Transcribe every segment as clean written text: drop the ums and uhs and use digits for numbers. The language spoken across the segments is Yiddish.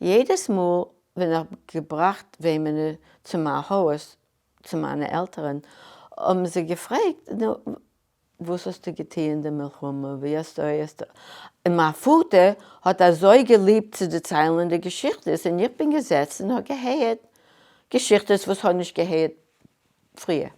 יעדעס מאל ווען איך האב געבראכט וועמען צו מיין הויז, צו מיינע עלטערן, האבן זיי געפרעגט, נו, וואס האסטו געטוען די מלחמה, ווי האסטו, און מיין פאטער האט אזוי געליבט צו דערציילן די געשיכטעס, און איך בין געזעצן און האב געהערט געשיכטעס וואס האב נישט געהערט פריער.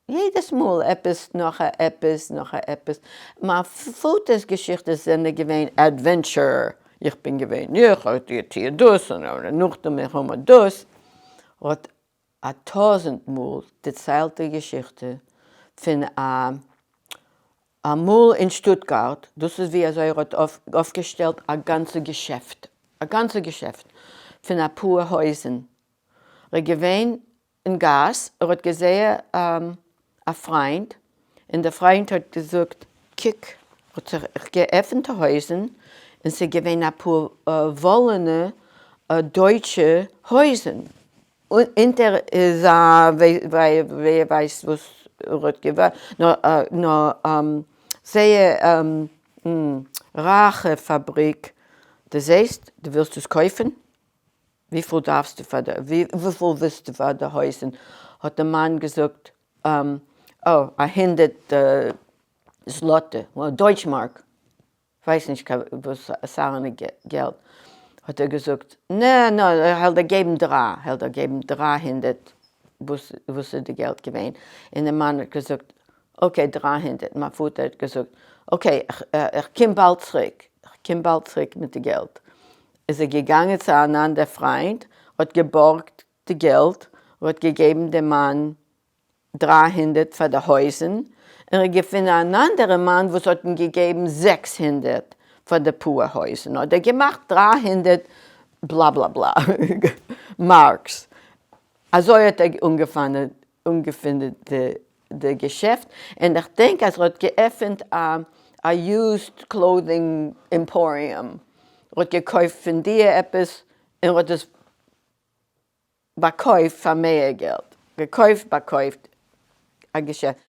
יעדעס מאל עפעס נאך א עפעס נאך א עפעס, מיין פאטער'ס געשיכטעס זענען געווען adventure, איך בין געווען איך האב געטוען דאס און נאכדעם איך האב דאס, האט א טויזענט מאל דערציילט די געשיכטע פון א אמאל אין שטוטגארט, דאס איז ווי אזוי ער האט אויפגעשטעלט א גאנצע געשעפט, א גאנצע געשעפט פון אפאר הויזן, ער איז געווען אין גאס, ער האט געזעהן א פריינד, און דער פריינד האט געזאגט, קוק, האט זיך געעפנט די הויזן, און ס'איז געווען אפאר וואלענע דויטשע הויזן, אונטער איז א ווער ווייסט וואס ער האט געוואלט, נאר זייער רייכע פאבריק, דו זעהסט, דו ווילסט עס קויפן? וויפיל דארפסטו פאר די, וויפיל ווילסטו פאר די הויזן? האט די מאן געזאגט, אה, א הונדערט זלאטע, דויטש מארק, כ'ווייס נישט קיין וואס סארענע געלט, האט ער געזאגט, נע נע, כ'וועל דיר געבן דרײַ, כ'וועל דיר געבן 300, וואס וואס איז די געלט געווען? און די מאן האט געזאגט, okay, 300, מיין פאטער האט געזאגט, okay, איך קום באלד צוריק, איך קום באלד צוריק מיט די געלט. איז ער געגאנגען צו אן אנדער פריינד, האט געבארגט די געלט, און האט געגעבן דעם מאן 300 פאר די הויזן, און ער האט געפונען אן אנדערע מאן וואס האט אים געגעבן 600 פאר די פאר הויזן, האט ער געמאכט 300 בלא בלא בלא מארקס. אזוי האט ער אנגעפאנגען אנגעפינדען די געשעפט, און איך דענק אז ער האט געעפענט א used clothing emporium, ער האט געקויפט פון דיר עפעס און ער האט עס באקויפט פאר מער געלט, געקויפט באקויפט א געשעפט.